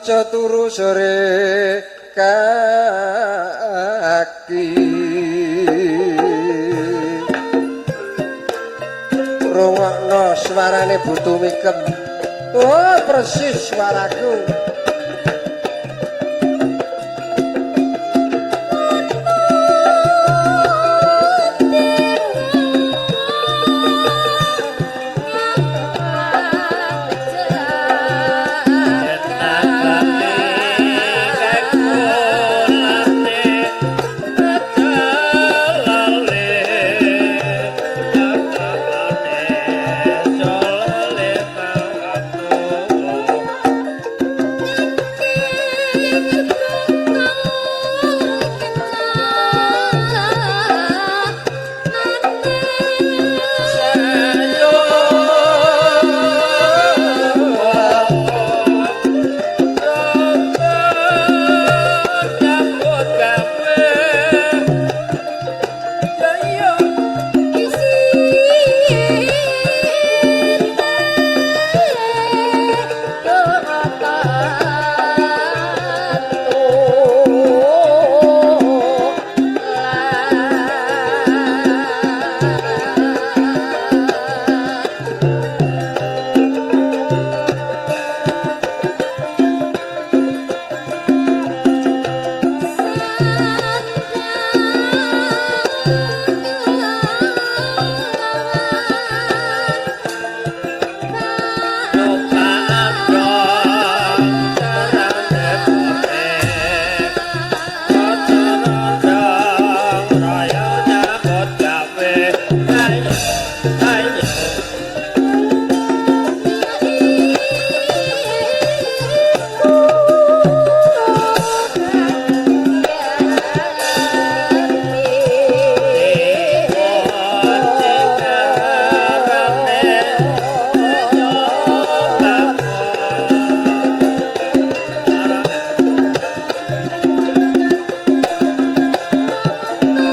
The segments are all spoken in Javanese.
Aja turu sore kaki. Rungokno suarane Butuh Mikem. Oh, persis suaraku.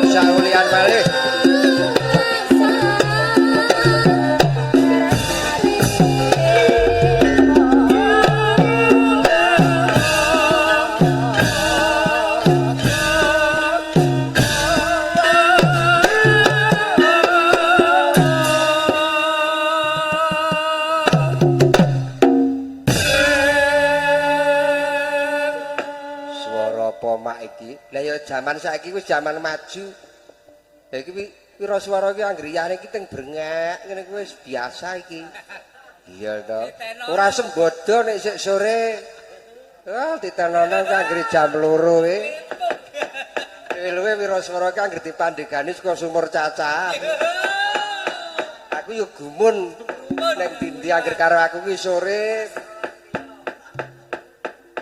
Saulian malih. Swara apa mak iki? Lah ya jaman saiki wis jaman maju. Lah iki wiraswara iki anggere yane iki teng brengek ngene kuwi wis biasa iki. Iya to. Ora sembodo nek sik sore. Wah, ditenono ki anggere jam 2 kowe. Luwe wiraswara ki anggere dipandhegani saka sumur cacahan. Aku yo gumun nek dindi anggere karo aku ki sore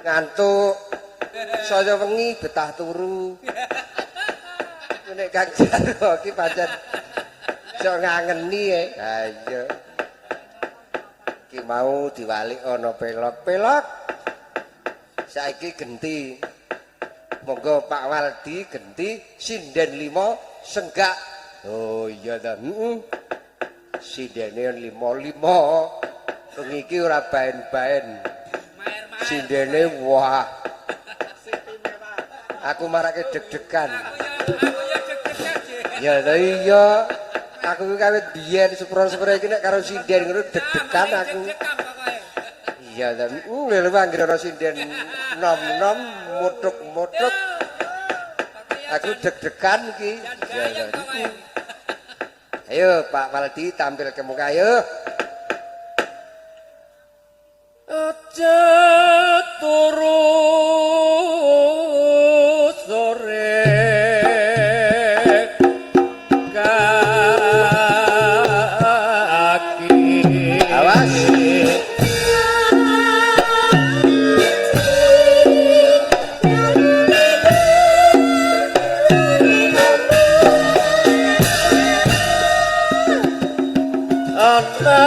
ngantuk saya wengi betah turu. Nek Kang Jarwo ki pancen iso ngangeni e. Ha iya. Ki mau diwalik ana pelok-pelok. Saiki genti. Monggo Pak Waldi genti sinden 5 senggak. Oh iya ta. Heeh. Sindene 5 5. Bengi iki ora baen-baen. Sindene wah. Aku marake deg-degan. Ya ta iya. Aku ki kawit biyen sepuro-sepuro iki nek karo sinden ngono deg-degan aku. Iya ta. Lha anggere ana sinden nom-nom mutuk-mutuk. Aku deg-degan iki. Iya ta. Ayo Pak Waldi tampil ke muka ayo. Aja turu sore kaki. Awas. Ana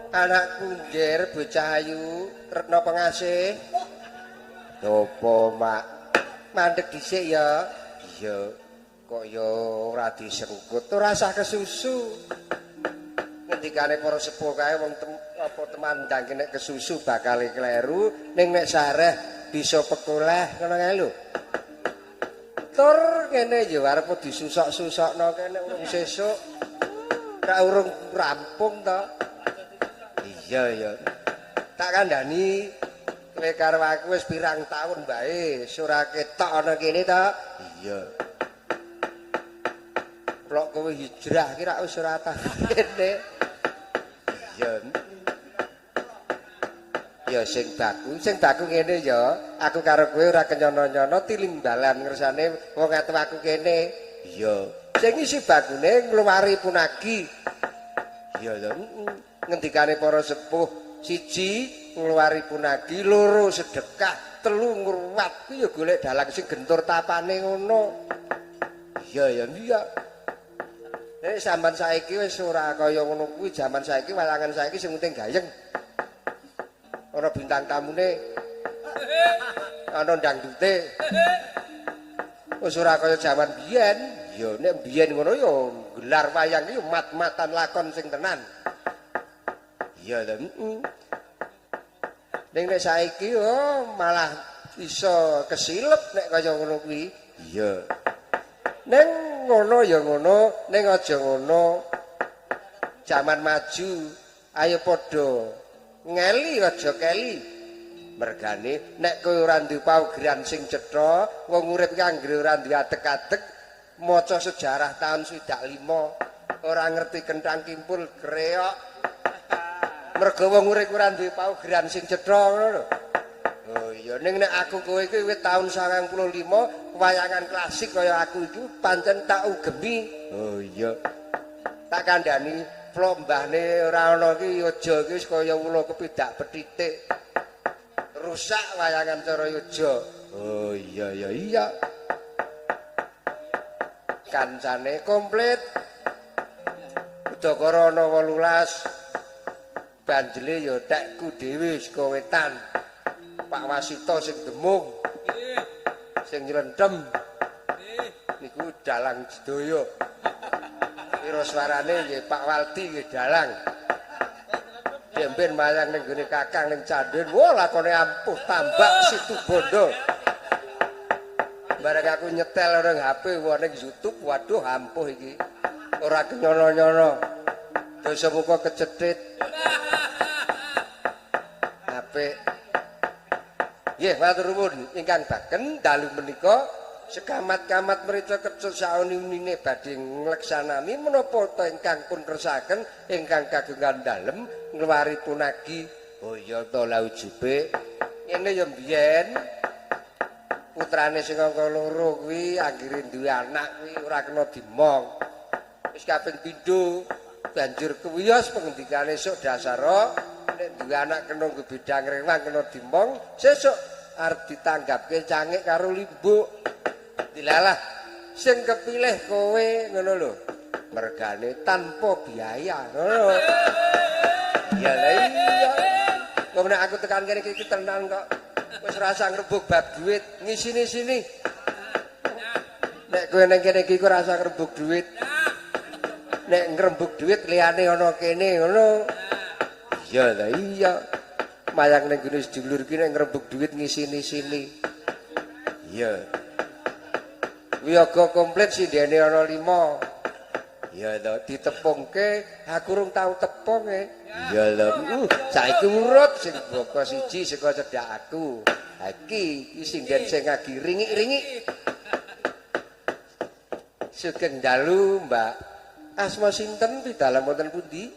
Anakku njer bocah ayu, Retno Pengasih. Napa, Mak? Mandek dhisik ya. Iya. Kok ya ora disengkut, ora usah kesusu. Ngendikane para sepuh kae wong apa temandang nek kesusu bakal kleru, ning nek sareh bisa pekoleh ngono kae lho. Tur kene ya arep disusok-susokno kene urung sesuk. Ora urung rampung to. Iya ya. Tak kandhani kowe karo aku wis pirang taun bae, ora ketok ana kene to. Iya. Plok kowe hijrah ki rak wis ora tau kene. Iya. Ya sing baku ngene ya, aku karo kowe ora kenyono-nyono tilimbalan ngersane wong atuh aku kene. Iya. Sing isi bakune ngluwari punagi. Iya ya. Ngendikane para sepuh, siji ngluwari punagi, loro sedekah, telu ngruwat. Kuwi ya golek dalang sing gentur tapane ngono. Iya ya, iya. Nek sampean saiki wis ora kaya ngono kuwi, jaman saiki wayangan saiki sing penting gayeng. Ana bintang tamune. Ana dangdute. Wis ora kaya jaman biyen. Ya nek biyen ngono ya gelar wayang iki mat-matan lakon sing tenan. Iya ta. Heeh. Ning nek saiki oh malah iso kesilep nek kaya ngono kuwi. Iya. Ning ngono ya ngono, ning aja ngono. Jaman maju, ayo padha ngeli aja keli. Mergane nek kowe ora duwe paugeran sing cetha, wong urip ki anggere ora duwe adeg-adeg, maca sejarah taun 65, ora ngerti kenthang kimpul kreok. Mergo wong urip ora duwe paugeran sing cetha ngono lho. Oh iya, ning nek aku kowe iki wit taun 95 wayangan klasik kaya aku iki pancen tak ugemi. Oh iya. Tak kandhani plombahne ora ana iki aja iki wis kaya ula kepidak petitik. Rusak wayangan cara yoja. Oh iya ya iya. Kancane komplit. Udakara ana 18. Banjele ya tekku dhewe saka wetan. Pak Wasita sing demung. Sing nylentem. Niku dalang sedaya. Pira swarane nggih Pak Waldi nggih dalang. Demben mayang ning gone Kakang ning Canduen. Wah lakone ampuh tambak Situbondo. Bareng aku nyetel ning HP ning YouTube, waduh ampuh iki. Ora kenyono-nyono. Dosa muka kecethit. Apik. Nggih, matur nuwun ingkang baken dalu menika sekamat-kamat mrica kecut sauni-unine badhe ngleksanani menapa ta ingkang pun kersakaken ingkang kagungan dalem ngluwari punagi. Oh iya to la ujube. Ngene ya mbiyen putrane sing angka loro kuwi anggere duwe anak kuwi ora kena dimong. Wis kaping pindho banjur kuwiyos pengendikane esuk dasara nek duwe anak kena nggo bidang rewang kena dimong, sesuk arep ditanggapke cangik karo limbuk. Dilalah sing kepilih kowe ngono lho. Mergane tanpa biaya ngono. Ya lah iya. Kok nek aku tekan kene iki tenan kok. Wis rasa ngrebuk bab duit, ngisini-sini. Nek kowe ning kene iki ora usah ngrebuk duit. Nek ngrembug duit liyane ana kene ngono. Iya lah iya. Mayang ning gone sedulur ki nek ngrembug duit ngisini-sini. Iya. Wiyaga komplit sindene ana 5. Iya to, ditepungke aku urung tau tepung e. Iya lho. Saiki urut sing baka siji saka cedhak aku. Ha iki iki sinden sing agi ringik-ringik. Sugeng dalu, Mbak. Asma sinten pidalem wonten pundi?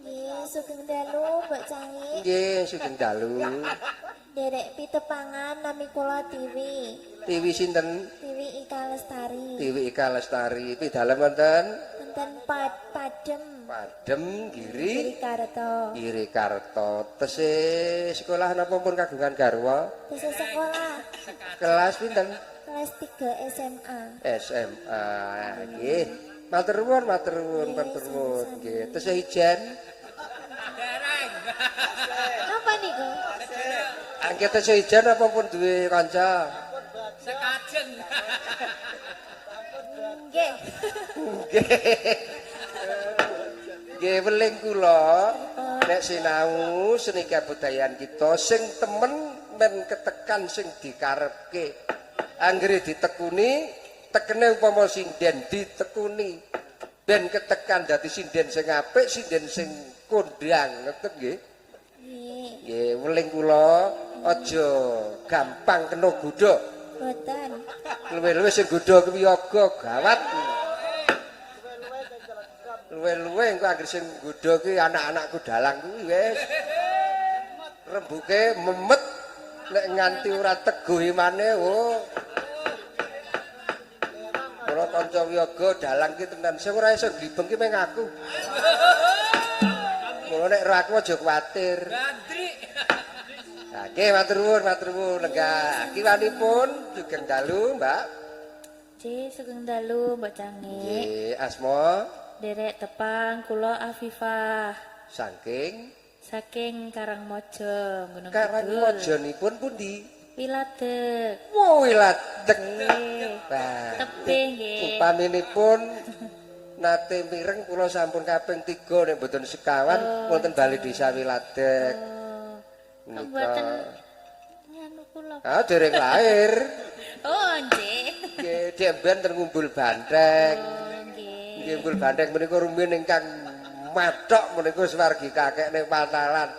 Nggih, sugeng dalu Mbak Cangik. Nggih, sugeng dalu. Nderek pitepangan nami kula Tiwi. Tiwi sinten? Tiwi Ika Lestari. Tiwi Ika Lestari. Pidalem wonten? Wonten Padem. Padem Giri. Giri Karto. Giri Karto. Tesih sekolah napa pun kagungan garwa? Tesih sekolah. Kelas pinten? Kelas 3 SMA. SMA. Nggih. Matur nuwun, matur nuwun, matur nuwun. Nggih. Tesih ijen? Dereng. Nggih tesih ijen apa pun duwe kanca? Sekajen. Nggih. Nggih. Nggih weling kula nek sinau seni kabudayan kita sing temen men ketekan sing dikarepke. Anggere ditekuni, tekene upama sinden ditekuni. Ben ketekan dadi sinden sing apik, sinden sing kondang, ngoten nggih. Nggih. Nggih, weling kula aja gampang kena godha. Boten. Luwe-luwe sing godha kuwi yoga gawat. Luwe-luwe engko anggere sing godha kuwi anak-anakku dalang kuwi wis. Rembuke memet nek nganti ora teguh imane oh. Kula kanca wiyaga dalang ki tenan sing ora iso glibeng ki mung aku. Mula nek ora aku aja kuwatir. Gandri. Nah, nggih matur nuwun, matur nuwun lenggah. Kiwanipun sugeng dalu, Mbak. Nggih, sugeng dalu Mbak Cange. Nggih, asma Derek tepang kula Afifah saking saking Karangmojo, Gunung Kidul. Karangmojonipun pundi? Wiladeg. Wo Wiladeg. Nggih. Wah. Tebih nggih. Upaminipun nate mireng kula sampun kaping 3 nek mboten sekawan wonten Balai Desa Wiladeg. Oh. Kok Menika. mboten nganu kula. Ah, dereng lahir. Oh, nggih. Nggih, demben ten Ngumbul Banteng. Oh, nggih. Nggih, Ngumbul Banteng menika rumiyin ingkang mathok menika swargi kakek ning Patalan.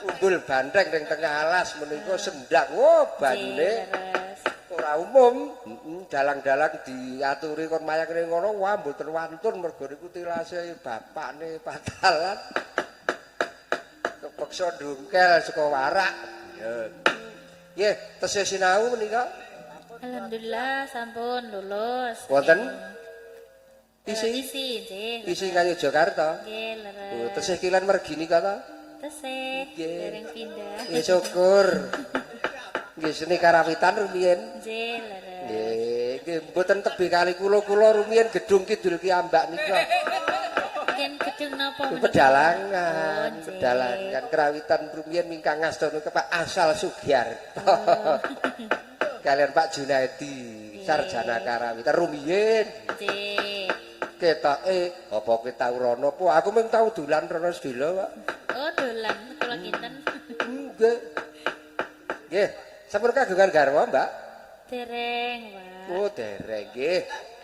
Umbul Banteng ning tengah alas menika sendang. Oh, banyune Nggih, leres. Ora umum. Heeh, dalang-dalang diaturi kon mayang ning ngono wah mboten wantun mergo niku tilase bapakne Patalan. Kepeksa ndungkel saka warak. Nggih, tesih sinau menika. Alhamdulillah sampun lulus. Wonten Isi isi isi nggih. Isi kayu Jakarta. Nggih, leres. Oh, tesih kilan mergi nika ta? Tesih Nggih. dereng pindah. Nggih syukur. Nggih seni karawitan rumiyin. Nggih, leres. Nggih, nggih mboten tebih kali kula kula rumiyin gedung kidul ki ambak nika. Mungkin gedung napa menika? Pedalangan, Oh, nggih. Pedalangan karawitan rumiyin ingkang ngasta nika Pak Asal Sugiarto. Kalian Pak Junaidi, sarjana karawitan rumiyin. Nggih. Ketoke apa kowe tau rono apa aku mung tau dolan rono sedelo kok. Oh, dolan kula kinten. Nggih. Nggih, sampun kagungan garwa, Mbak? Dereng, Pak. Oh, dereng nggih.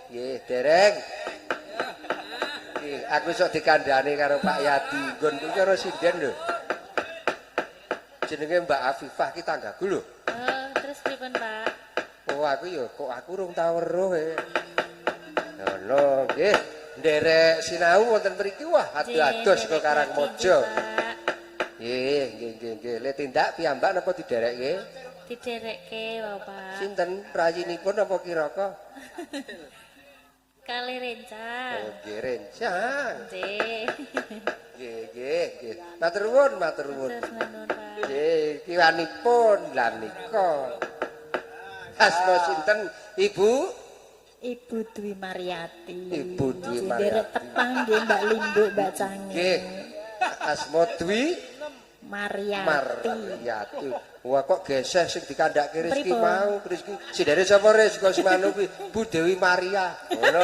Nggih, dereng. Nggih, aku sok dikandhani karo Pak Yadi. Nggon kuwi ana sinden lho. Jenenge Mbak Afifah ki tanggaku lho. Oh, terus pripun, Pak? Oh, aku ya kok aku urung tau weruh e. Ngono, nggih. Nderek sinau wonten mriki wah adoh-adoh saka Karangmojo. Pak. Nggih, nggih, nggih, nggih. Le tindak piyambak napa diderekke? Diderekke, Bapak. Sinten rayinipun apa kiraka? Kalih rencang. Oh, nggih rencang. Nggih. Nggih, nggih, nggih. Matur nuwun, matur nuwun. Terus nuwun, Pak. Nggih, kiwanipun lha nika. Asma sinten? Ibu? Ibu Dwi Mariati. Ibu Dwi Nggih, Mariati. Derek tepang nggih Mbak Limbuk Mbak Cange. Nggih. Asma Dwi Mariati. Mariati. Wah kok geseh sing dikandhake Rizky Pripun? mau, Rizky. Sindene sapa Riz kok semanu kuwi? Bu Dewi Maria. Ngono.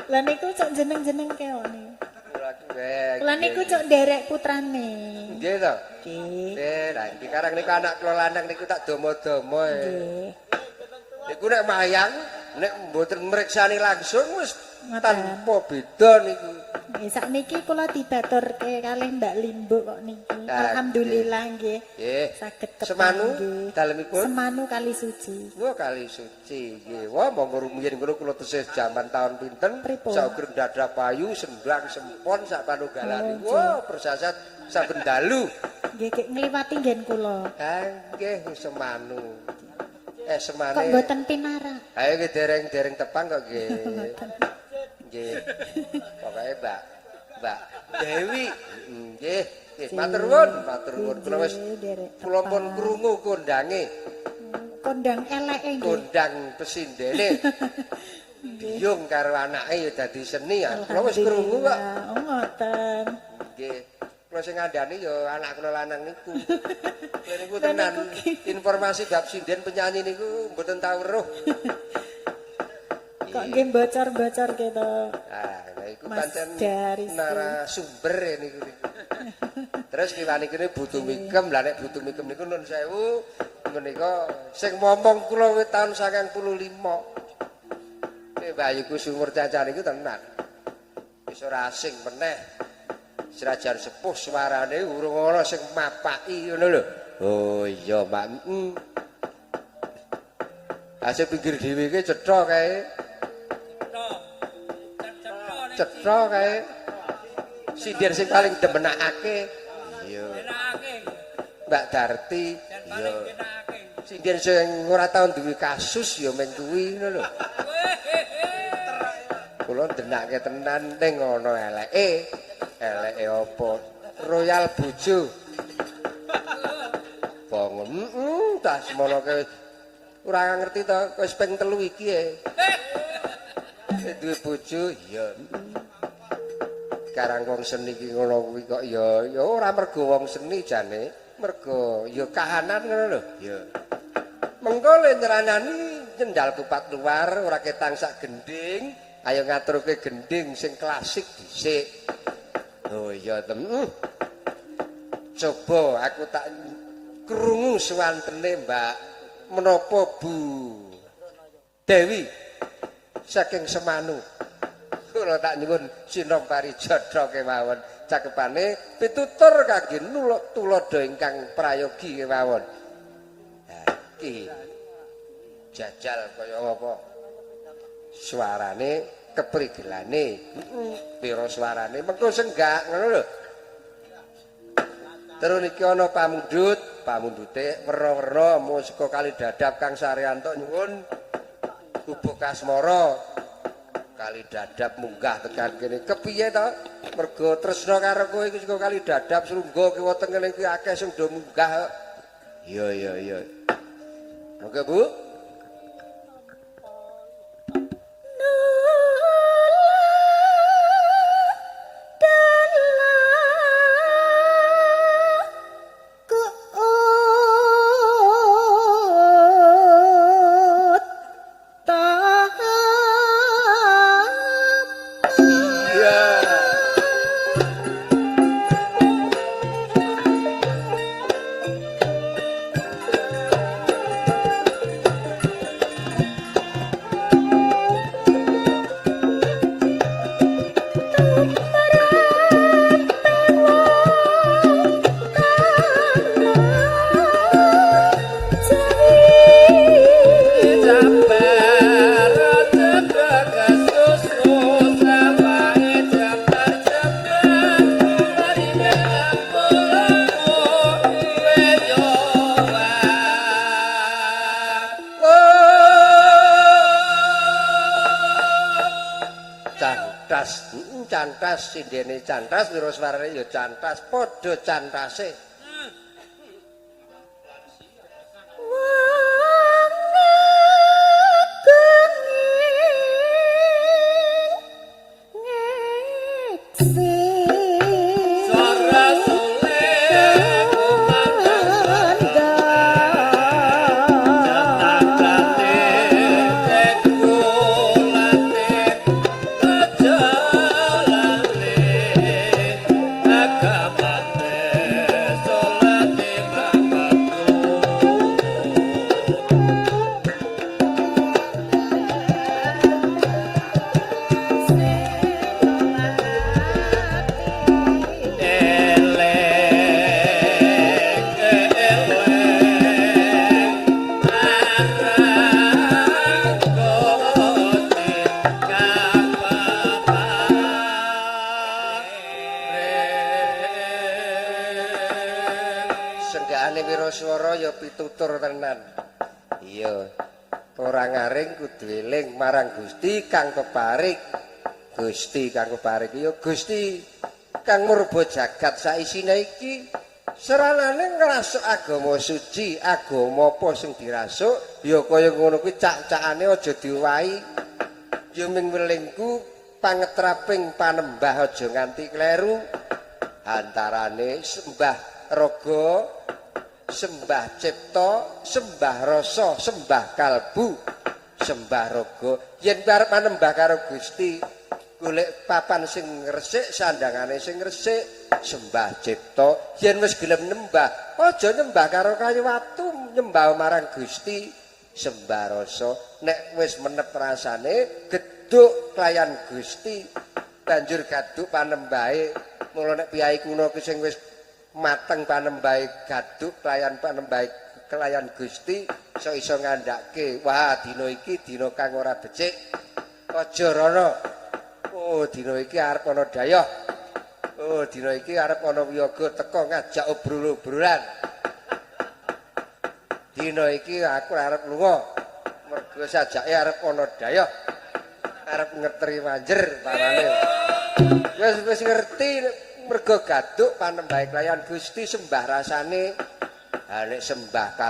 Lah niku cok jeneng-jeneng keone. Lah Lah niku cok nderek putrane. Nggih to. Nggih. Eh, lah iki karang niku anak kula lanang niku tak domo-domo. E. Nggih. Niku nek mayang nek mboten mriksani langsung wis Ngoten. tanpa beda niku. Nggih, sakniki kula dibaturke kalih Mbak Limbuk kok niki. Ah, Alhamdulillah nggih. Nggih. Saged tepang Semanu nggih. dalemipun? Semanu kali suci. Wah kali suci nggih. Wah monggo rumiyin kula kula tesih jaman tahun pinten Pripun? sauger dadah payu sembang sempon sak panunggalane. Oh, Wah persasat saben dalu. Nggih kek ngliwati nggen kula. Ah nggih semanu. Eh Kok semane. mboten pinarak? Ayo nggih dereng-dereng tepang kok nggih. Nggih. Pokoke Mbak Mbak Dewi nggih. Nggih matur nuwun, matur nuwun. Kula wis Nggih, derek kula pun tepang. krungu kondange, Kondang eleke nggih. Kondang pesindene. Biyung karo anake ya dadi seni ya. Kula wis krungu kok. Alhamdulillah. Oh ngoten. Nggih. Kula sing ngandani ya anak kula lanang niku. Kula niku tenan informasi bab sinden penyanyi niku mboten tau weruh. Kok nggih bocor-bocor gitu. Ah, nah iku Mas pancen Daris. Narasumber niku niku. Terus kiwani kene butuh mikem, lah nek butuh mikem niku nun sewu menika sing momong kula wit taun 95. Nek bayuku sumur caca niku tenan. Wis ora asing meneh. Serajan sepuh suarane urung ana sing mapaki ngono lho. Oh iya, Mak. Heeh. Ase pinggir dhewe iki cetha kae. Cetha kae. Sindir sing paling demenakake. Iya. Mbak Darti. Iya. Sindir sing ora tau duwe kasus ya men kuwi ngono lho. Kula ndenake tenan ning ana eleke. Eleke apa? Royal bojo. Bangun, heeh, tas semono kae. Ora ngerti to, wis ping 3 iki e. Duwe bojo, iya. Karang wong seni iki ngono kuwi kok ya ya ora mergo wong seni jane, mergo ya kahanan ngono lho. Ya. Mengko le nyranani nyendal kupat luar ora ketang sak gending, ayo ngaturke gending sing klasik dhisik. Oh iya tem. Coba aku tak krungu suwantene Mbak menapa Bu Dewi saking Semanu. Kula tak nyuwun sinom parijata kemawon cakepane pitutur kangge nuluk tuladha ingkang prayogi kemawon. Ha iki jajal kaya ngapa? Suarane keprigelane, heeh, pira suarane mengko senggak ngono lho. Terus niki ana pamundhut, pamundhute werna-werna musika kali dadap Kang Saryanto nyuwun gubuk kasmara. Kali dadap munggah tekan kene. Kepiye to? Mergo tresna karo kowe iki saka kali dadap srungga kiwa tengen iki akeh sing do munggah. Iya iya iya. Monggo Bu. Cantas, cantas sindene cantas wiraswarane ya cantas padha cantase. Senggakane wiraswara ya pitutur tenan. Iya. Ora ngaring kudu eling marang Gusti kang peparing. Gusti kang peparing ya Gusti kang murba jagat saisine iki. Seranane ngrasuk agama suci, agama apa sing dirasuk ya kaya ngono kuwi cak-cakane aja diowahi. Ya ming welingku pangetraping panembah aja nganti kleru. Antarane sembah raga, sembah cipta, sembah rasa, sembah kalbu, sembah raga. Yen arep manembah karo Gusti, golek papan sing resik, sandangane sing resik, sembah cipta. Yen wis gelem nembah, aja nyembah karo kayu watu, nyembah marang Gusti, sembah rasa. Nek wis menep rasane, geduk klayan Gusti, banjur gaduk panembahe. Mula nek piyai kuno ki sing wis mateng panembahe gaduk klayan panembahe kelayan Gusti, iso iso ngandhake, wah dina iki dina kang ora becik, aja rono. Oh, dina iki arep ana dayoh. Oh, dina iki arep ana wiyaga teka ngajak obrol-obrolan. Dina iki aku arep lunga. Mergo sajake arep ana dayoh. Arep ngeteri manjer parane. Wis wis ngerti mergo gaduk panembahe klayan Gusti, sembah rasane. Ha nek sembah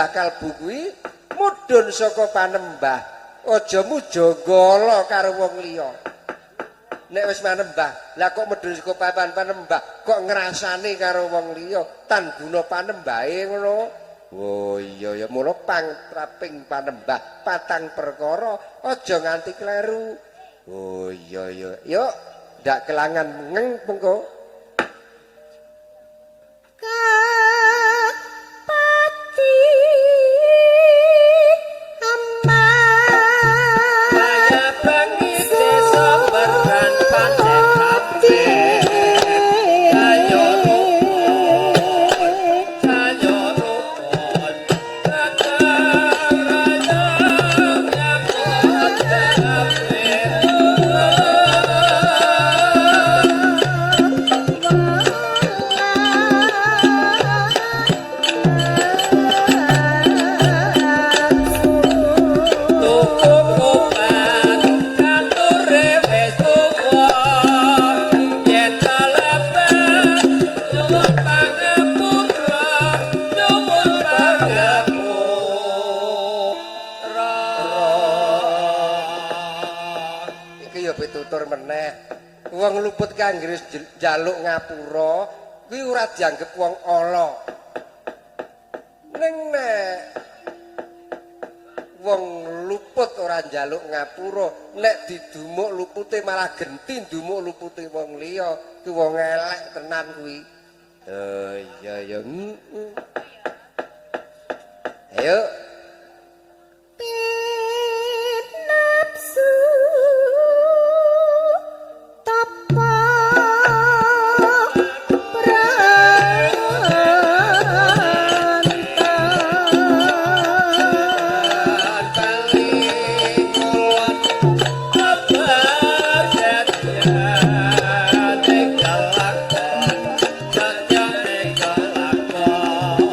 kalbu kuwi mudhun saka panembah. Aja mujagala karo wong liya. Nek wis manembah, lah kok medhun saka papan panembah, kok ngrasani karo wong liya, tan guna panembahe ngono. Oh iya ya, mula pangtraping panembah patang perkara aja nganti kleru. Oh iya ya. Yuk, ndak kelangan ngeng mengko. Kapati amar Kaya bengi desa beran pancen kabeh. Ayo rukun, ayo rukun. Kakang raya nyambut gawe. Tuku kupat kanture wis tuwa. Yen kalebat nyuwun pangapura, nyuwun pangapura. Iki ya pitutur meneh. Wong luput kanggo njaluk ngapura kuwi ora dianggep wong ala. Ning nek wong luput ora njaluk ngapura, nek didumuk lupute malah genti ndumuk lupute wong liya, kuwi wong elek tenan kuwi. Oh iya ya. Ayo. Nafsu tapa pranta. Bali kulon kabar setyane kelakon, setyane kelakon.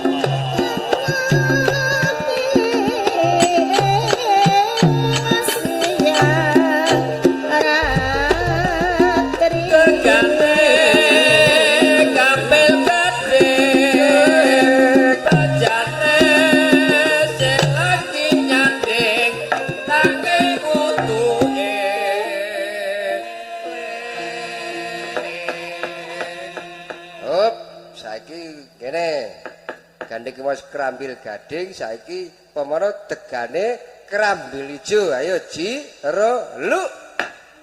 Tegane kampil gading, bajane sing lagi nyanding nanging kutuke. Hop, saiki kene. Gandeng ki wis krambil gading, saiki pemono tegane krambil ijo. Ayo ji ro lu.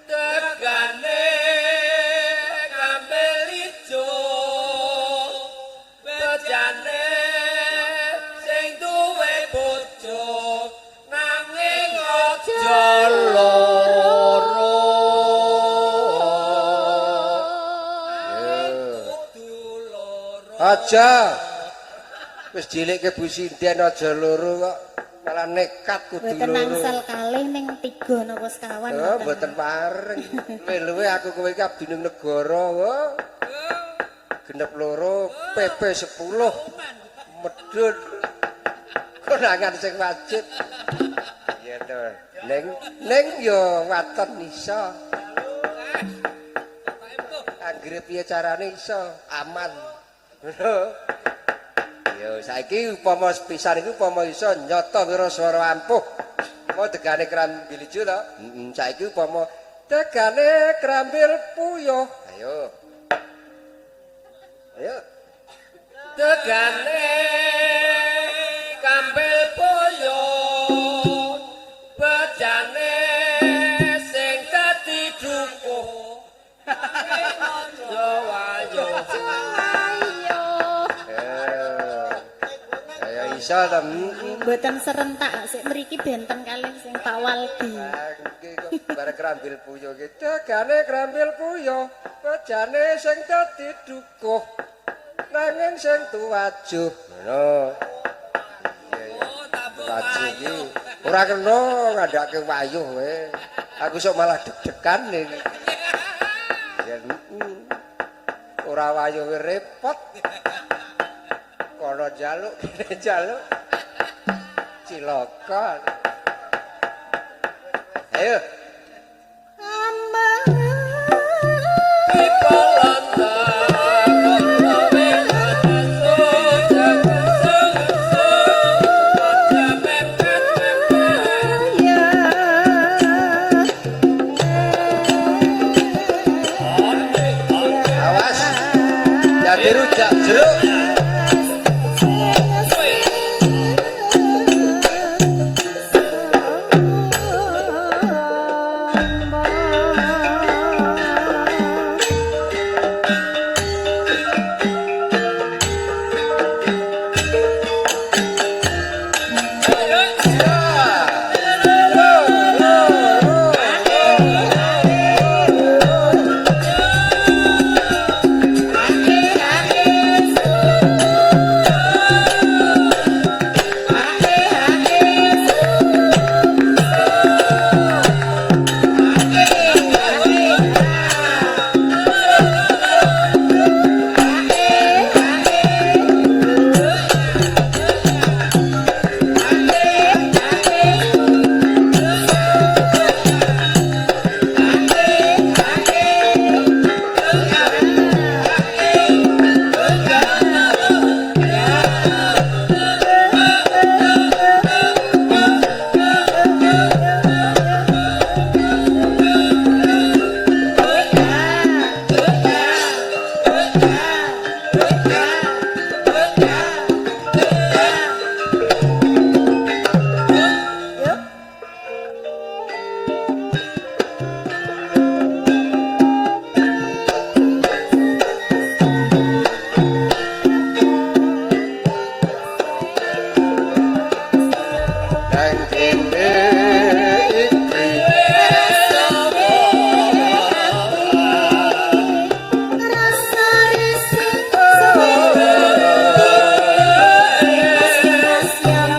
Tegane kampil ijo, bejane sing duwe bojo nanging aja loro. Kudu loro. Aja. Wis dilikke Bu Sinden aja loro kok malah nekat kudu Mboten loro. angsal kalih ning tiga napa sekawan. Oh, mboten pareng. Luwe-luwe aku kowe iki abdi ning negara, wah. Genep loro PP 10. Medhun. Konangan sing wajib. Iya to. Ning ning yo waton iso. Anggere piye carane iso aman. Ngono. Yo saiki upama pisan iki upama iso nyata wiraswara ampuh. Mau tegane krambil ijo to? Heeh, saiki upama tegane krambil puyuh. Ayo. Ayo. Tegane kampil boyo bejane sing dadi dukuh aja wayo. Ayo. Eh. Ayo iso ta. Mboten serentak sik mriki benten kalih sing Pak Waldi. Iki kok bare krambil puyo iki. Tegane krambil puyo, bejane sing dadi dukuh. Nanging sing tuwajuh. Ngono. Oh, tabuh Tuwajuh iki wayo. ora kena ngandhake wayuh kowe. Aku sok malah deg-degan iki. Ya. Ora wayuh kowe repot. Kono njaluk, kene njaluk. Cilaka. Ayo. Ama. Ya. Awas. Jadi rujak jeruk. Nang kene iki. Rasa risik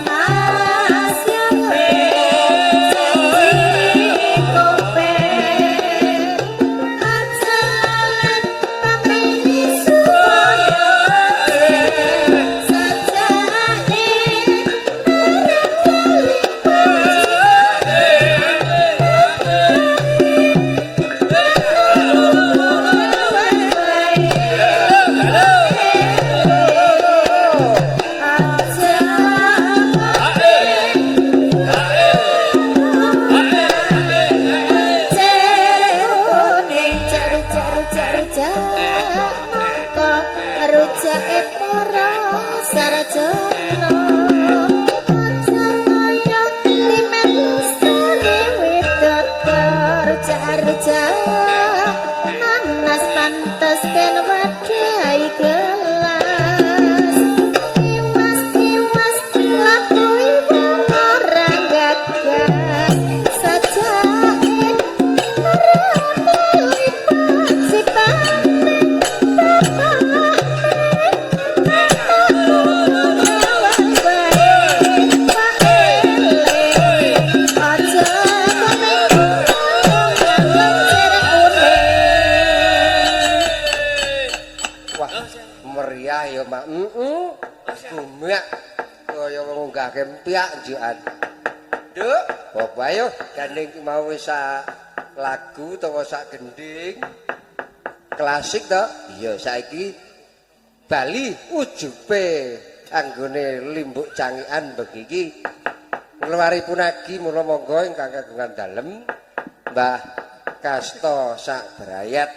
Mas ya kope ajalan pamrih supaya sajake Rujake para sarjana Aja limen sore wedok rujak-rujak nanas pantes den wadai gelas Iwas iwas laku ibu ora gagas sajake ora bali sipane Wah, meriah ya, Mak. Heeh. Gumek kaya wong unggahke empyak njukan. Nduk, apa ayo gandeng ki mau wis sak lagu utawa sak gending klasik to? Iya, saiki bali ujube anggone limbuk cangikan bengi iki ngluwari punagi mula monggo ingkang kagungan dalem Mbah Kasto sak berayat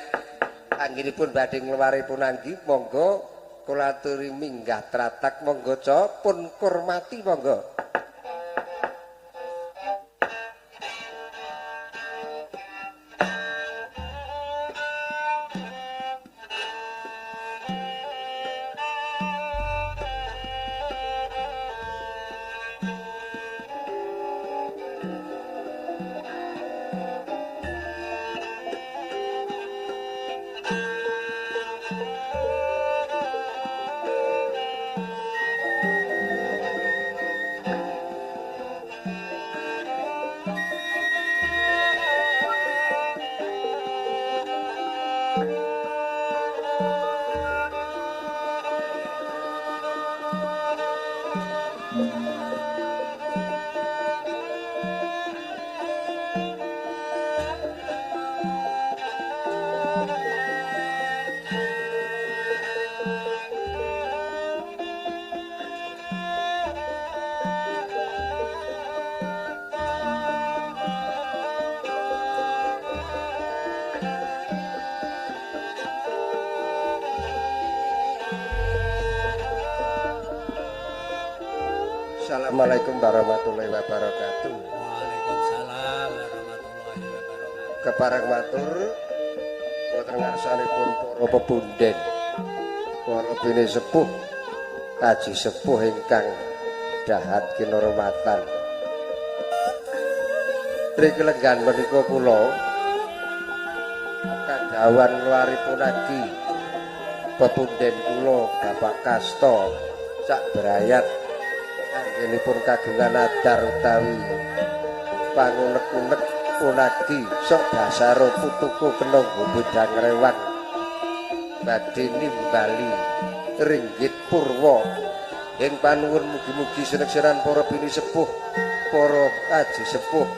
anggenipun badhe ngluwari punanggi monggo Kula aturi minggah tratak monggo ca pun kurmati monggo. Assalamualaikum warahmatullahi wabarakatuh. Waalaikumsalam warahmatullahi wabarakatuh. Kepareng matur wonten ngarsanipun para pepunden, para pinisepuh, kaji sepuh ingkang dahat kinurmatan. Mriki lenggan menika kula kadhawuhan luaripun agi pepunden kula Bapak Kasto sak brayat anggenipun kagungan adar utawi pangunek-unek punagi sok dasaro putuku kena godhang rewang badhe nimbali ringgit purwa. Ing panuwun mugi-mugi sinekseran para pinisepuh, para kaji sepuh,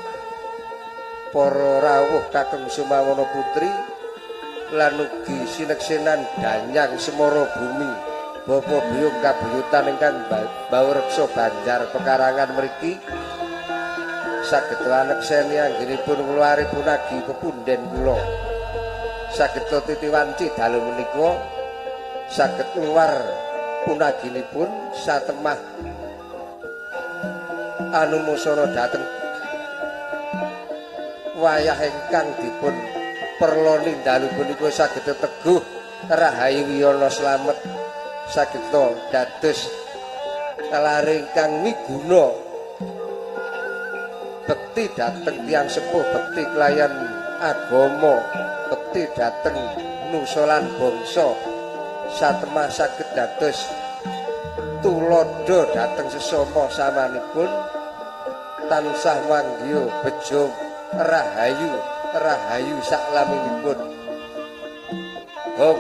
para rawuh kakung Sumawana Putri lan ugi sineksenan danyang Semara Bumi Bapak biyung kabuyutan ingkang baureksa Banjar Pekarangan mriki saged anekseni anggenipun ngluari punagi pepunden kula. Saged titiwanci dalu menika saged luar punaginipun satemah anumusana dhateng wayah ingkang dipun perloni dalu punika saged teguh rahayu wiyana slamet saged dados lare ingkang miguna bekti dhateng tiyang sepuh, bekti kelayan agama, bekti dhateng nusa lan bangsa, satemah saged dados tuladha dhateng sesama samanipun, tansah manggiha bejo rahayu rahayu saklaminipun. Hom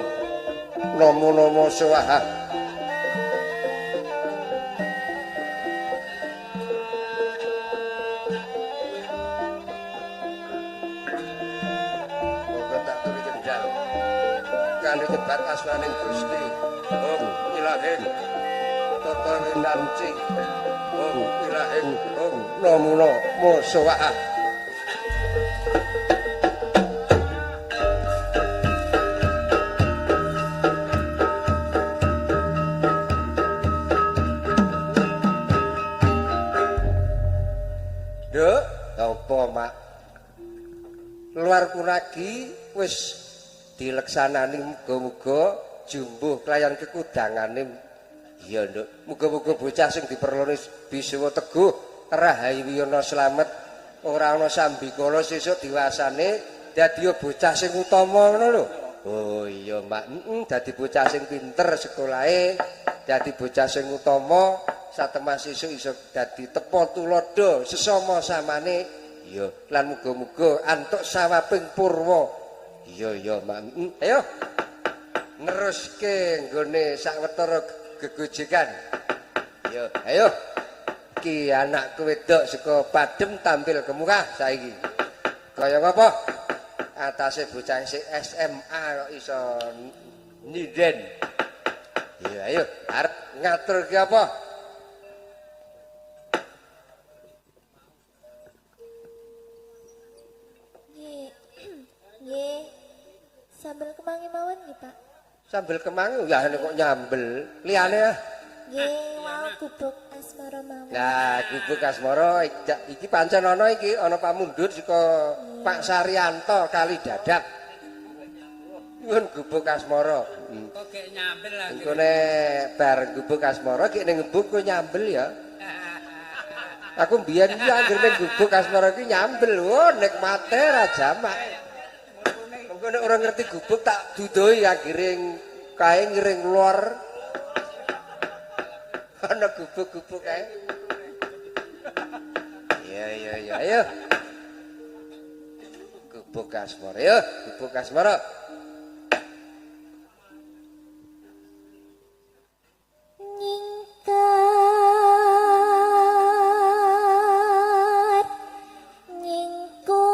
namo namo swaha. Monggo tak turi kendal kanthi nyebat asmaning Gusti. Om ilahing tata rinanci. Om ilahing om namo namo swaha. Nduk, apa Mak? Luar punagi wis dileksanani muga-muga jumbuh kelayan kekudangane. Iya, Nduk. Muga-muga bocah sing diperloni bisa teguh, rahayu wiyana slamet, ora ana sambikala sesuk diwasane dadi bocah sing utama ngono lho. Oh iya, Mak. Heeh, dadi bocah sing pinter sekolahe, dadi bocah sing utama, satemah sesuk iso dadi tepa tuladha sesama samane. Iya, lan muga-muga antuk sawaping purwa. Iya, iya, Mak. Ayo. Neruske nggone sawetara gegojekan. Iya, ayo. Ki anakku wedok saka Padem tampil ke muka saiki. Kaya ngapa? Atase bocah sik SMA kok iso nyinden. Iya, ayo arep ngatur ki apa? Nggih. Nggih. Sambel kemangi mawon nggih, Pak. Sambel kemangi ya kok nyambel. Liyane ah. Nggih, wau gubuk asmara mawon. Nah, gubuk asmara iki pancen ana iki ana pamundhut saka Pak Saryanto Kali Dadap. Nyuwun gubuk asmara. Kok gek nyambel lagi. Engko nek bar gubuk asmara ki ning ngembung kowe nyambel ya. Aku mbiyen iki anggere ning gubuk asmara iki nyambel. Oh, nikmate ra jamak. Engko nek ora ngerti gubuk tak duduhi anggere kae ngiring lor. Ana gubuk-gubuk kae. Iya iya iya ayo. Gubuk asmara yo, gubuk asmara. Nyingkar nyingkur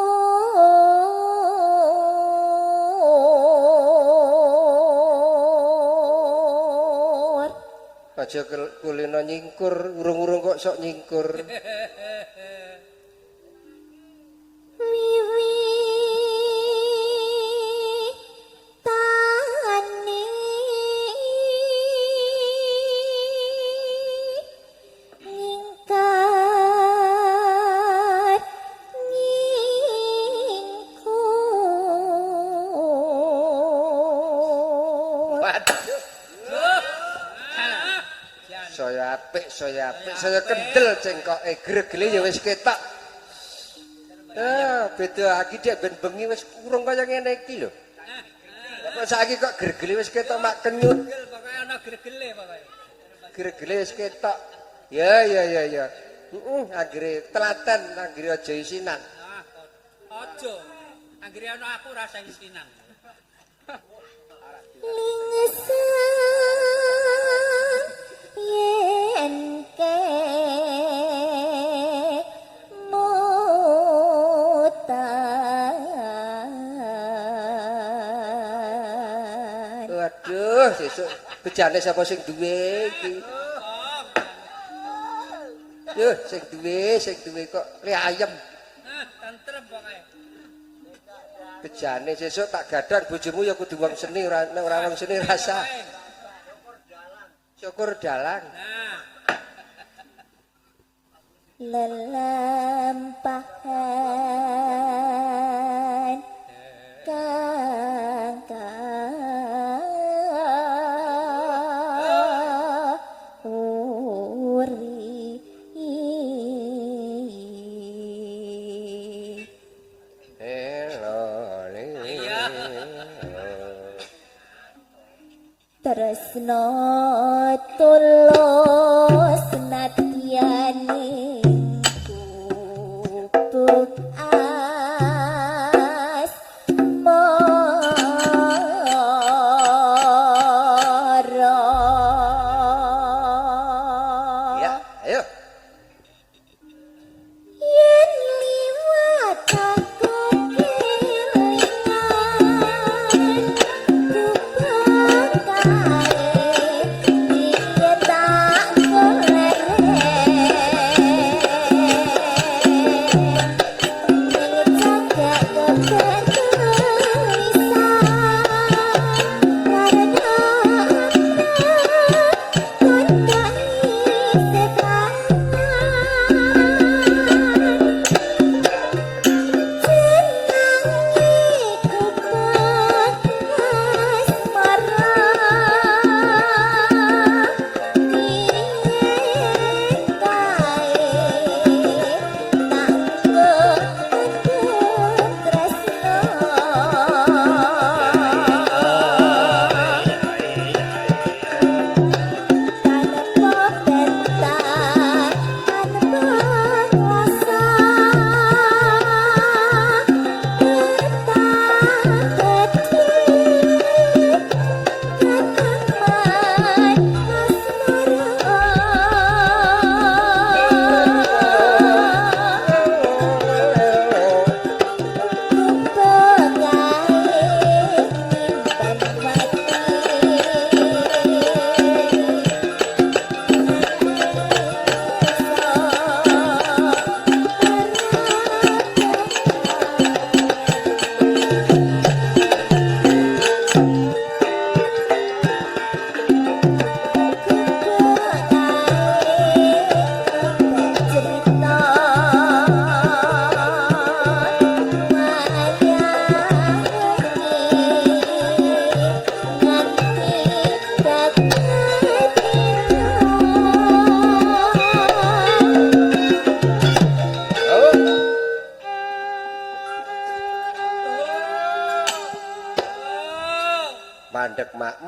Aja kulino nyingkur, urung-urung kok sok nyingkur. Wiwi tani nyingkar nyingkur. Waduh. Saya apik, saya apik, saya kendel cengkoke, gregele ya wis ketok. Ah, beda iki dek ben bengi wis urung kaya ngene iki lho. Kok saiki kok gregele wis ketok mak kenyut. Gregel pokoke ana gregele pokoke. Gregele wis ketok. Ya ya ya ya. Heeh, anggere telaten, anggere aja isinan. Ah, aja. Anggere ana aku rasa isinan. Lingsang yen kemutan. Waduh, sesuk bejane sapa sing duwe iki? Yuh, sing duwe kok li ayem. Ah, tentrem pokoke. Bejane sesuk tak gadang bojomu ya kudu wong seni ora nek ora wong seni rasa. Syukur dalang. Nah, Lelampahan kang kauri. Tresno tulus nadyaning gubuk asmara. Ya, ayo. Yen liwat aku kelingan gubuk kae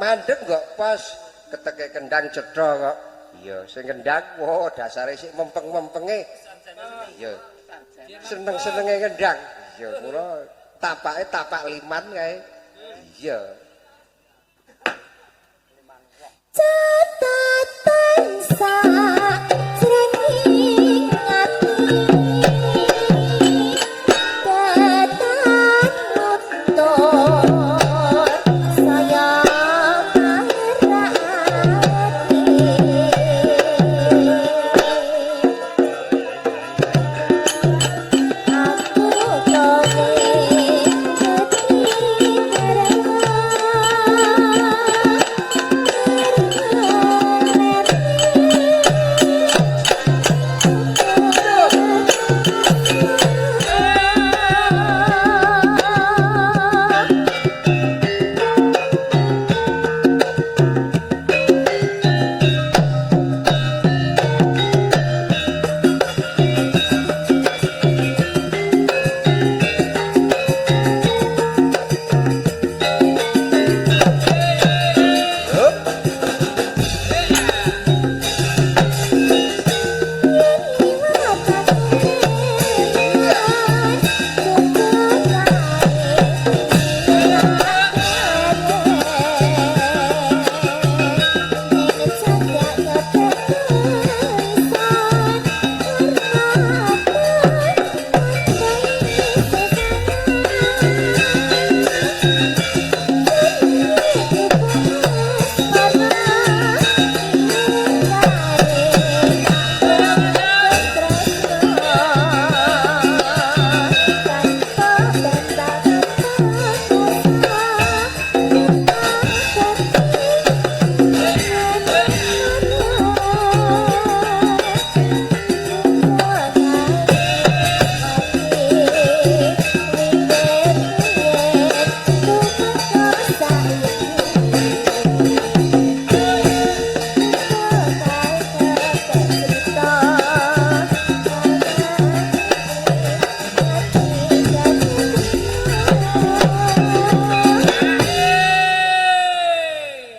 Mandek kok pas keteke kendang cetha kok. Iya, sing kendang wah dasare sik mempeng-mempenge. Iya. Seneng-senenge kendang. Iya, kula tapake tapak liman kae. Iya. Catatan sajroning ati datan mutur saya marake aku kowe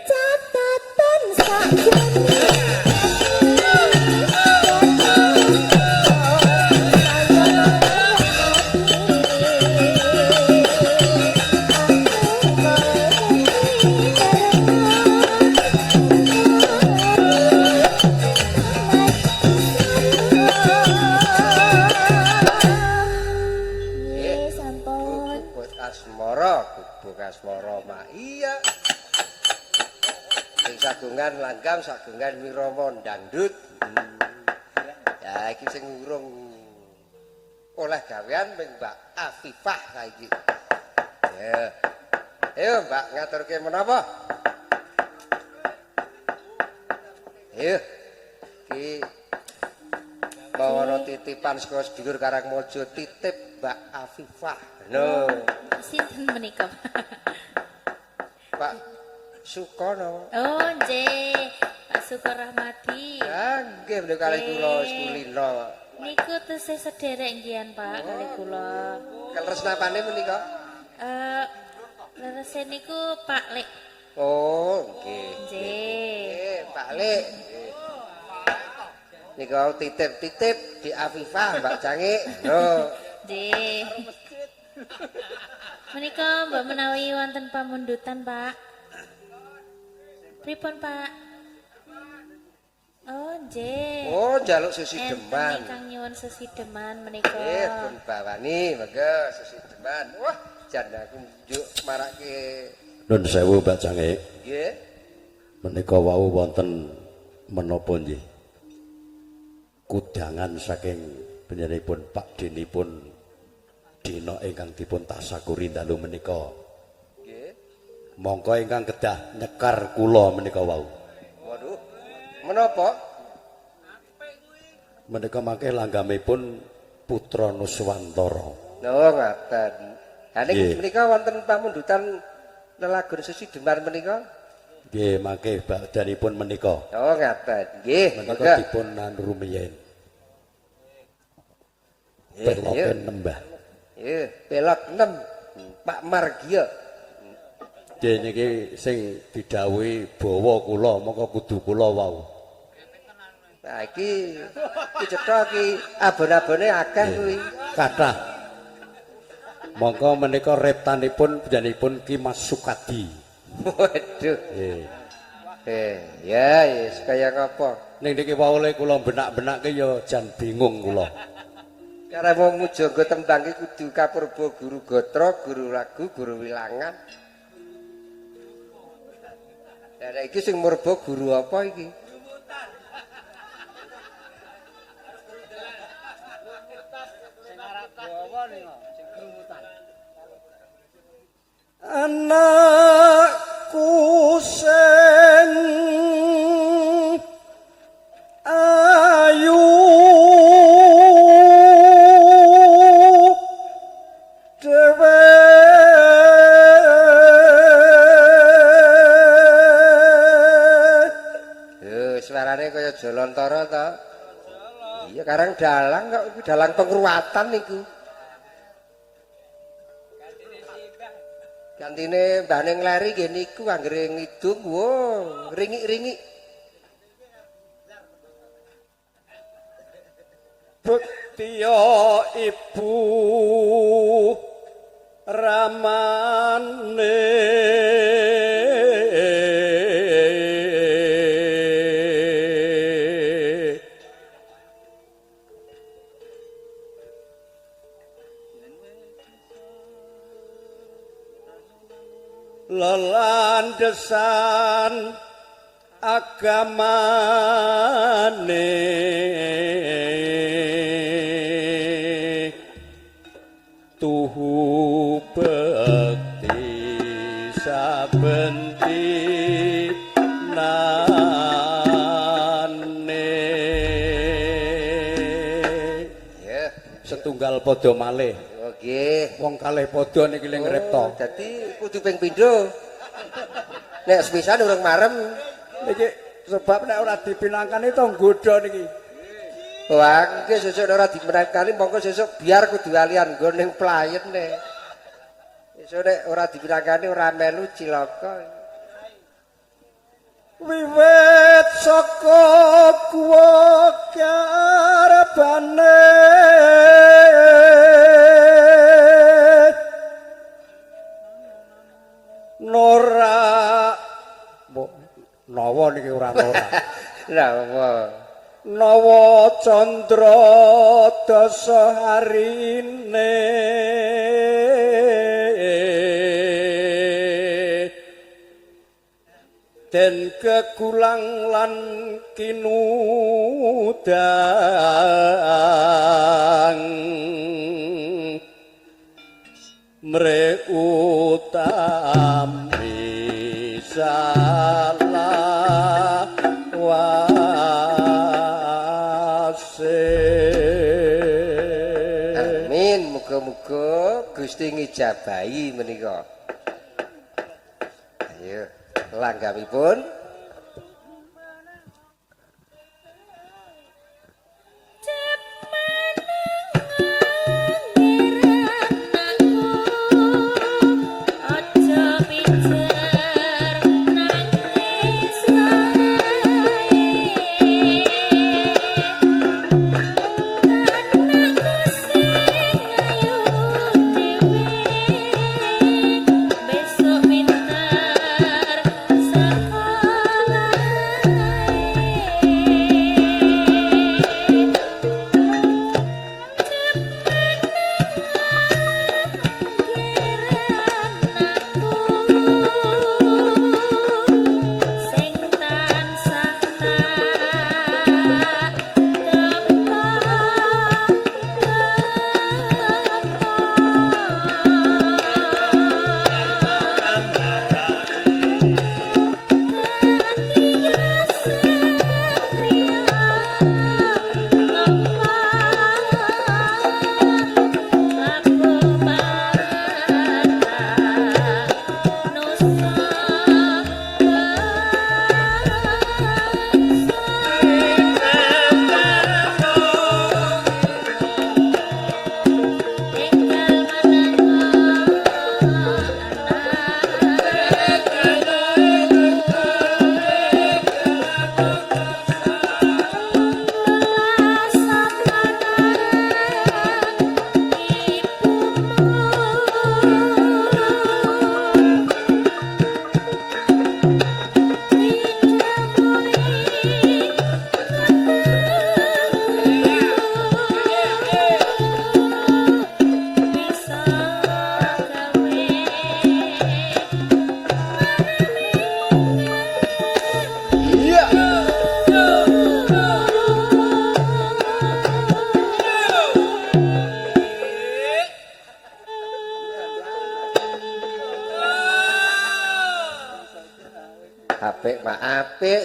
Catatan Nggih, sampun. Gubuk asmara, gubuk asmara mak iya. Sing sagungan langgam, sagungan wirama dangdut. Ya iki sing urung oleh gawean ping Mbak Afifah saiki. Ya. Ayo Mbak ngaturke menapa? Ayo. Iki bawana titipan saka sedulur Karangmojo titip Mbak Afifah. Lho, Sinten menika? Pak Sukono. Oh, nggih. Pak Suko Rahmadi. Ya nggih menika kalih kula wis kulino. Niku tesih sederek nggih Pak kalih kula. Keleres napane menika? Lerese niku Pak Lek. Oh, nggih. Nggih. Nggih, Pak Lek. Nggih. Nika titip-titip di Afifah Mbak Cangik. Lho, Nggih. Menika mbok menawi wonten pamundutan, Pak. Pripun, Pak? Oh, nggih. Oh, njaluk Enten sesideman. ingkang nyuwun sesideman menika. Nggih, pun bawani monggo sesideman. Wah, jan aku njuk marake Nun sewu Mbak Cangik. nggih. Menika wau wonten menapa nggih? Kudangan saking panjenenganipun Pak Denipun dina ingkang dipun tasakuri dalu menika. Nggih. Mongko ingkang kedah nyekar kula menika wau. Waduh. Menapa? Menika mangke langgamipun Putra Nuswantara. Lho, ngaten. Ha niki Nggih. menika wonten pamundutan lelagon sesideman menika? Nggih, mangke badanipun menika. Oh, ngaten. Nggih, Menika monggo. dipun rumiyin. Nggih, Peloken nggih. nembah. Nggih, pelok 6. Pak Margiyo. Nggih niki sing didhawuhi bawa kula mongko kudu kula wau. Nah iki iki cetha iki abon-abone akeh kuwi. Kathah. Mongko menika reptanipun panjenenganipun Ki Mas Sukadi. Waduh. Nggih. Ya wis kaya ngapa. Ning niki wau le kula benak-benakke ya jan bingung kula. Cara wong mujangga tembang iki kudu kapurba guru gatra, guru lagu, guru wilangan. Lah nek iki sing murba guru apa iki? Anakku sing ayu dhewe Lho, suarane kaya Jolontara to. Iya, karang dalang kok iku dalang pengruwatan niku. Gantine Mbah Ning Leri nggih niku anggere ngidung, wo, ringik-ringik. Bektiya ibu ramane lelandesan agamane tuhu bekti saben dinane. Ya. Setunggal padha malih. Oh nggih. Wong kalih padha niki ling ngrepta. Oh, dadi kudu ping pindho. Nek sepisan urung marem. Niki sebab nek ora dipinangkani to nggodha niki. Wah, iki sesuk ora dimenangkani mongko sesuk biar kudu alian nggon ning playene. Sesuk nek ora dipinangkani ora melu cilaka. Wiwit saka kuwa karepane Nora mbok nawa niki ora ora. Lah apa? Nawa candra dasa harine den kegulang lan kinudang mre utami salawase. Amin, muga-muga Gusti ngijabahi menika. Ayo, langgamipun. Aja pijer nangis wae. Anakku sing ayu dhewe besok pinter sekolah.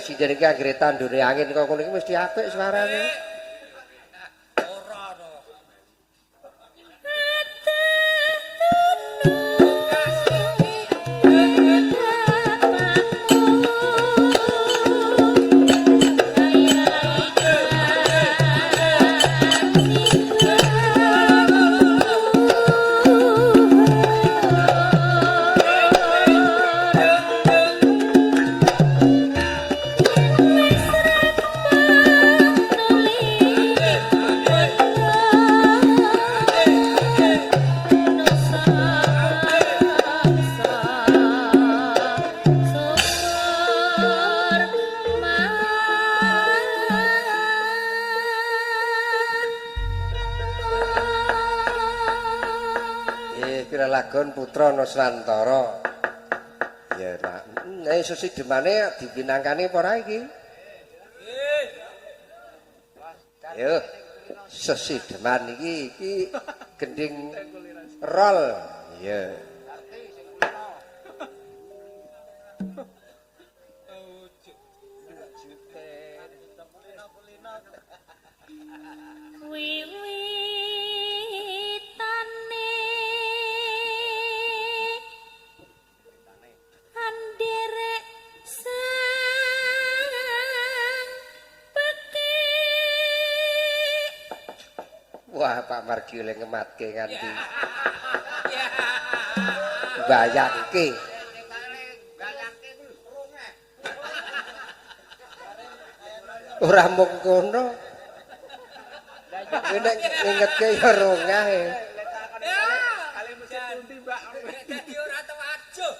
sinden iki anggere tandure angin kok ngono iki mesti apik suarane. Ora to. Pira lagon Putra Nuswantara. Ya, Pak. Nek sesidemane dipinangkani apa ora iki? Ayo. Sesideman iki iki gending rol. Iya. Wiwitane anderek sang pekik. Wah, Pak Margi oleh ngematke nganti bayangke. Ora mung kono. Kowe nek ngingetke ya rongah e. Dadi ora tau ajuh.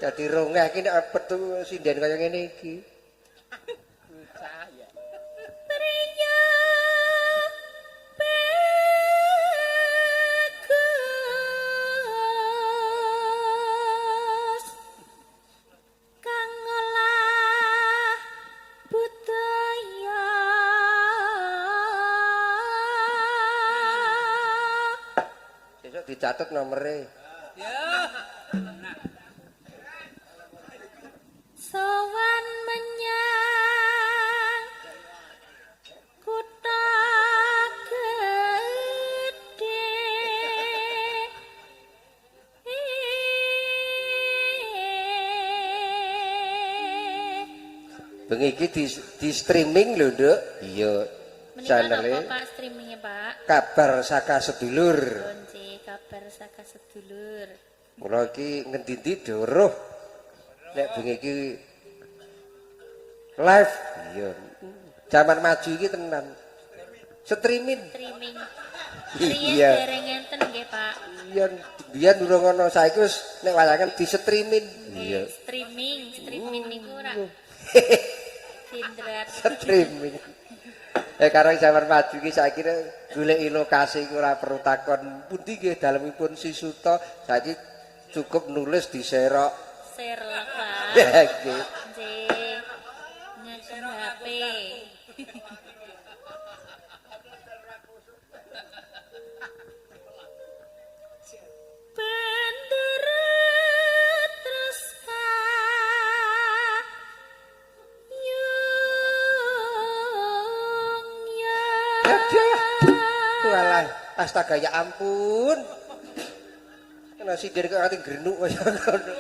Dadi rongah iki nek petu sinden kaya ngene iki. Priya bagus kang ngolah budaya. Sesuk dicatet nomere. Ya. Sowan menyang kutha gedhe. Bengi iki di streaming lho, Nduk. Iya. Menika Channele napa Pak streamingnya Pak? Kabar Saka Sedulur. Kunci kabar saka sedulur. Mula iki ngendi-endi doroh. Nek bengi iki live. Iya. Zaman maju iki tenan. Streaming. Streaming. Riyen Iya. dereng enten nggih Pak. Iya, biyen durung ana, saiki wis nek wayangan di streaming. Nggih, streaming, streaming niku ora jendrat. Streaming. Karang zaman maju iki saiki nek goleki lokasi iku ora perlu takon pundi nggih dalemipun Si Suto, saiki cukup nulis diserok. Serlok Pak. Nggih. Nggih. Ngagem HP. Bendera terus kayung ya. Aduh. Walah, astaga ya ampun. Kena sindir kok ati grenuk kaya ngono.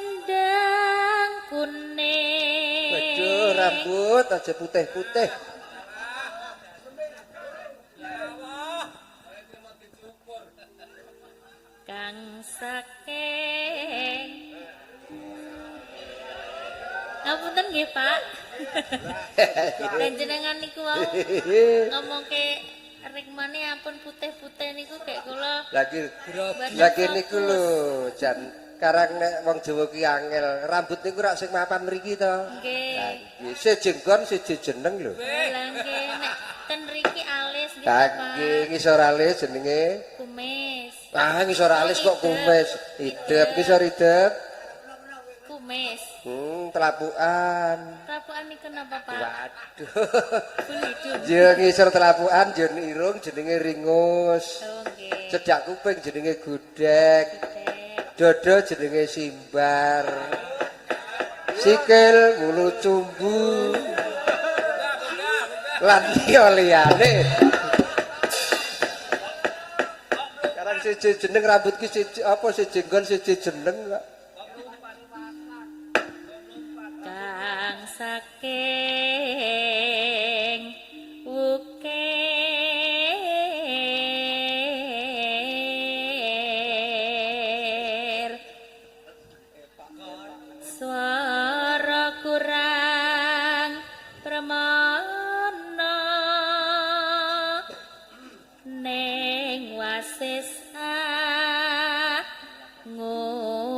Selendang kuning. Waduh, rambut aja putih-putih. Kang saking. Ngapunten nggih, Pak. Lan jenengan niku wau ngomongke rikmane ampun putih-putih niku kayak kula Lagi mboten lagi niku fokus. lho, jan karang nek wong Jawa ki angel, rambut niku rak sing mapan mriki to. Nggih. Lah nggih, siji nggon siji jeneng lho. Lah nggih nek ten riki alis nggih Lah Pak. nggih ngisor alis jenenge. Kumis. Ah ngisor alis kok kumis. Idep ngisor idep. Kumis. Telapukan. Telapukan niku napa, Pak? Waduh. Bul hidung. Ya ngisor telapukan jen irung jenenge ringus. Oh nggih. Cedak kuping jenenge godhek. Godhek. Dodo jenenge Simbar. Sikil wulu cumbu. Lan liya-liyane. Sekarang siji jeneng rambut ki siji apa siji nggon siji jeneng kok. Kang saking ukir swara kurang premana ning wasis ngungrung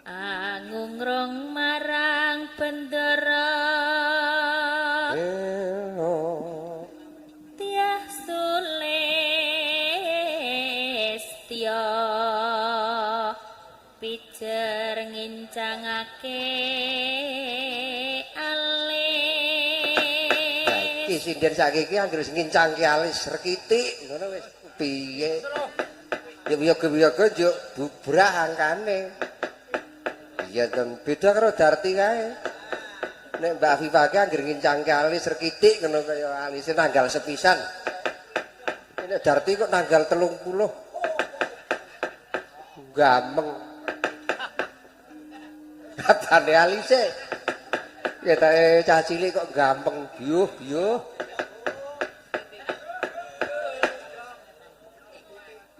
angungrung marang bendara tiah sulistya pijer ngincangake alis. Iki sinden saiki iki anggere ngincangke alis rekitik ngono wis piye. Ya wiyaga-wiyaga njuk bubrah angkane. Iya ten beda karo Darti kae. Nek Mbak Afifah ki anggere ngincangke alis rekitik ngono kaya alise nanggal sepisan. Nek Darti kok nanggal 30. Gameng. Apane alise? Ketoke cah cilik kok gampeng biyuh biyuh.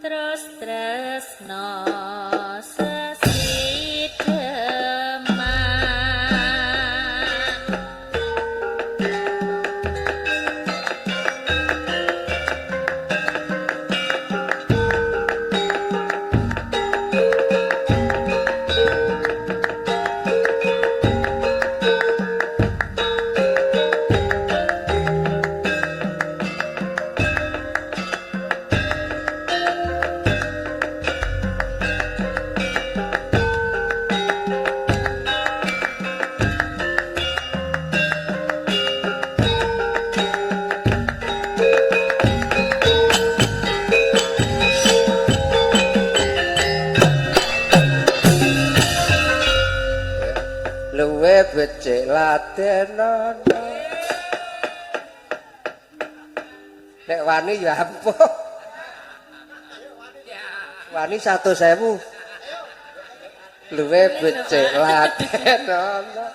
Terus tresno sesideman. Luwe becik ladenono. Nek wani ya ampuh. Wani 100.000. Luwe becik ladenono.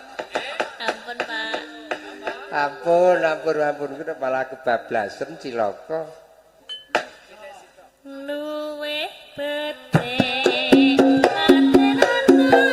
Ampun Pak. Ampun, ampun, ampun kuwi malah kebablasan cilaka. Luwe becik ladenono.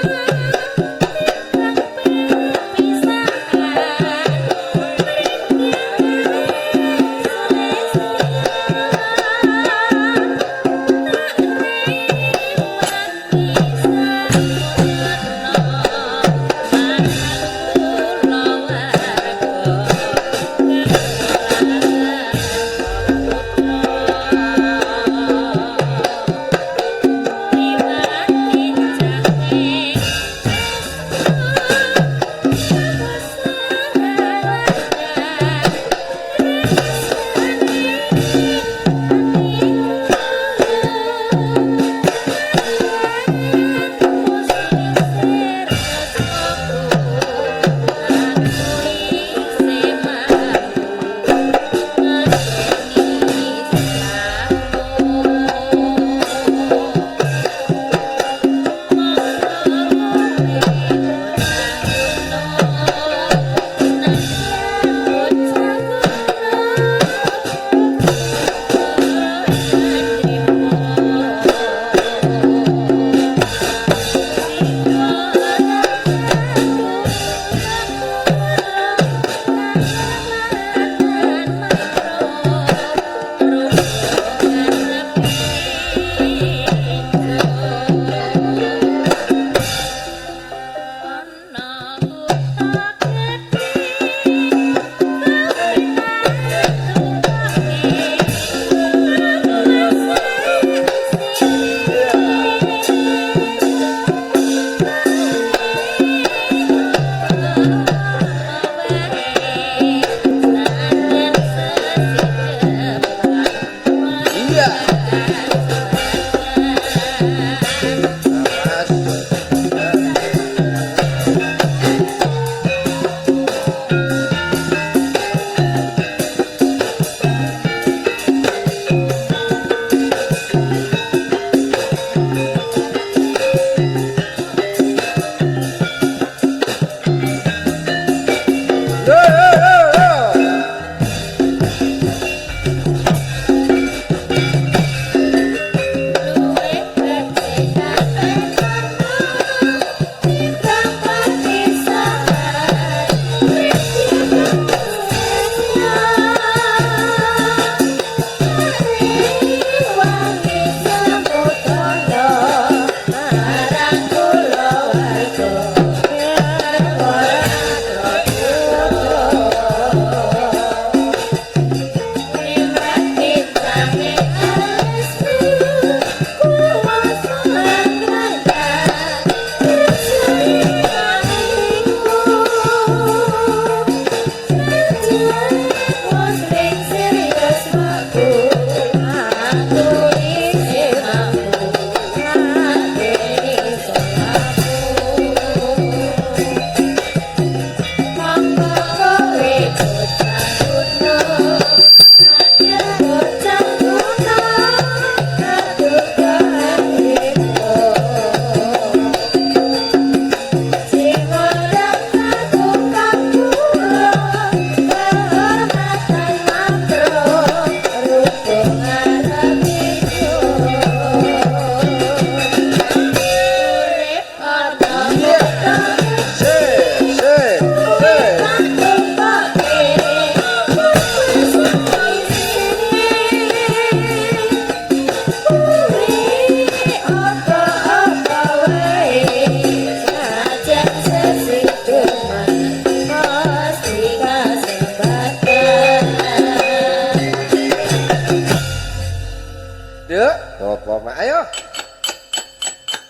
Nduk, apa mak ayo.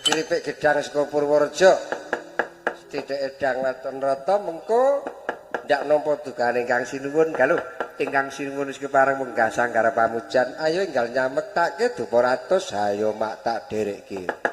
Kripik gedang saka Purworejo. Sithik edang waton rata mengko ndak nampa dugane ingkang sinuwun galuh. Ingkang sinuwun wis kepareng munggah sanggara pamujan. Ayo enggal nyamektake dupa ratus, ayo mak tak dherekke.